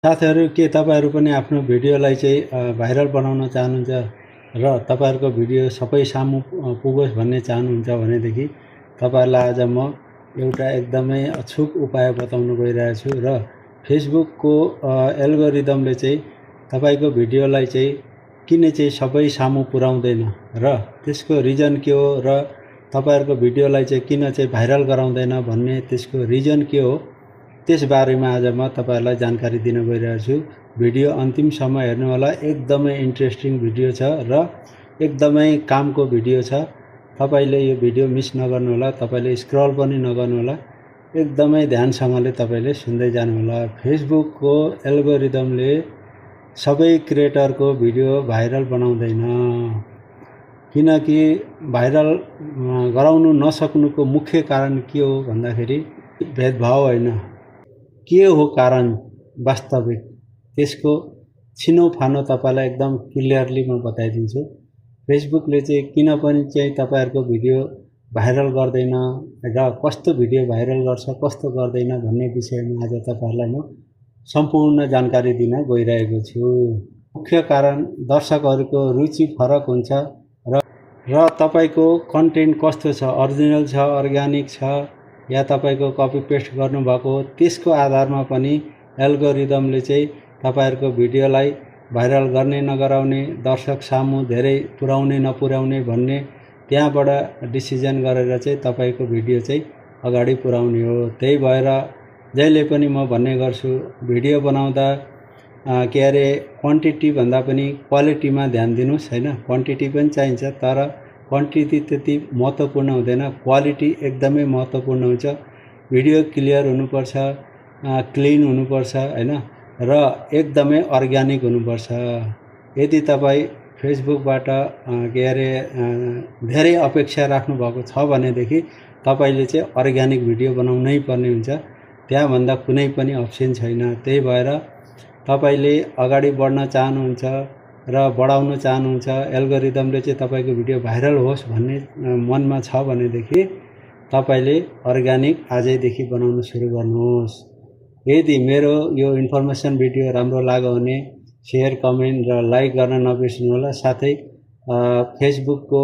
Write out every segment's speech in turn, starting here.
साथीहरू के तपाईहरु पनि आफ्नो भिडियोलाई चाहिँ भाइरल बनाउन चाहनुहुन्छ र तपाईहरुको भिडियो सबै सामु पुगोस् भन्ने चाहनुहुन्छ भनेदेखि तपाईहरुलाई आज म एउटा एकदमै अछुक उपाय बताउन गइरहेको छु र फेसबुकको एल्गोरिदमले चाहिँ तपाईको भिडियोलाई चाहिँ किन चाहिँ सबै सामु पुर्याउँदैन र त्यसको रिजन के हो र तपाईहरुको भिडियोलाई चाहिँ किन चाहिँ भाइरल गराउँदैन भन्ने त्यसको रिजन के हो त्यस बारेमा आज म तपाईहरुलाई जानकारी दिन गइरहेको छु। भिडियो अन्तिमसम्म हेर्नु होला। एकदमै इन्ट्रेस्टिङ भिडियो छ र एकदमै कामको भिडियो छ। तपाईले यो भिडियो मिस नगर्नु होला। तपाईले स्क्रल पनि नगर्नु होला। एकदमै ध्यानसँगले तपाईले सुन्दै जानु होला। फेसबुकको एल्गोरिदमले सबै क्रिएटरको भिडियो भाइरल बनाउँदैन। किनकि भाइरल गराउनु नसक्नुको मुख्य कारण के हो भन्दाखेरि भेदभाव होइन, के हो कारण वास्तविक त्यसको छिनोफानो तपाईलाई एकदम क्लियरली म बताइदिन्छु। फेसबुकले चाहिँ किन पनि चाहिँ तपाईहरुको भिडियो भाइरल गर्दैन र कस्तो भिडियो भाइरल गर्छ कस्तो गर्दैन भन्ने विषयमा आज तपाईहरुलाई म सम्पूर्ण जानकारी दिन गइरहेको छु। मुख्य कारण दर्शकहरुको रुचि फरक हुन्छ र तपाईको कन्टेन्ट कस्तो छ, ओरिजिनल छ, अर्ग्यानिक छ या तपाईको कपी पेस्ट गर्नुभएको हो त्यसको आधारमा पनि एल्गोरिदमले चाहिँ तपाईहरुको भिडियोलाई भाइरल गर्ने नगराउने, दर्शक सामु धेरै पुर्याउने नपुर्याउने भन्ने त्यहाँबाट डिसिजन गरेर चाहिँ तपाईको भिडियो चाहिँ अगाडि पुर्याउने हो। त्यही भएर जहिले पनि म भन्ने गर्छु भिडियो बनाउँदा के अरे क्वान्टिटी भन्दा पनि क्वालिटीमा ध्यान दिनुस् हैन। क्वान्टिटी पनि चाहिन्छ तर क्वान्टिटी त्यति महत्त्वपूर्ण हुँदैन, क्वालिटी एकदमै महत्त्वपूर्ण हुन्छ। भिडियो क्लियर हुनुपर्छ, क्लिन हुनुपर्छ हैन र एकदमै अर्ग्यानिक हुनुपर्छ। यदि तपाई फेसबुकबाट के अरे धेरै अपेक्षा राख्नु भएको छ भनेदेखि तपाईले चाहिँ अर्ग्यानिक भिडियो बनाउनै पर्ने हुन्छ। त्यहाँभन्दा कुनै पनि अप्सन छैन। त्यही भएर तपाईले अगाडि बढ्न चाहनुहुन्छ र बढाउन चाहनुहुन्छ, एल्गोरिदमले चाहिँ तपाईको भिडियो भाइरल होस् भन्ने मनमा छ भनेदेखि तपाईले अर्ग्यानिक आजैदेखि बनाउन सुरु गर्नुहोस्। यदि मेरो यो इन्फर्मेसन भिडियो राम्रो लाग्यो भने शेयर, कमेन्ट र लाइक गर्न नबिर्सनु होला। साथै फेसबुकको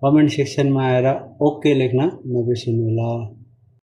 कमेन्ट सेक्सनमा आएर ओके लेख्न नबिर्सनु होला।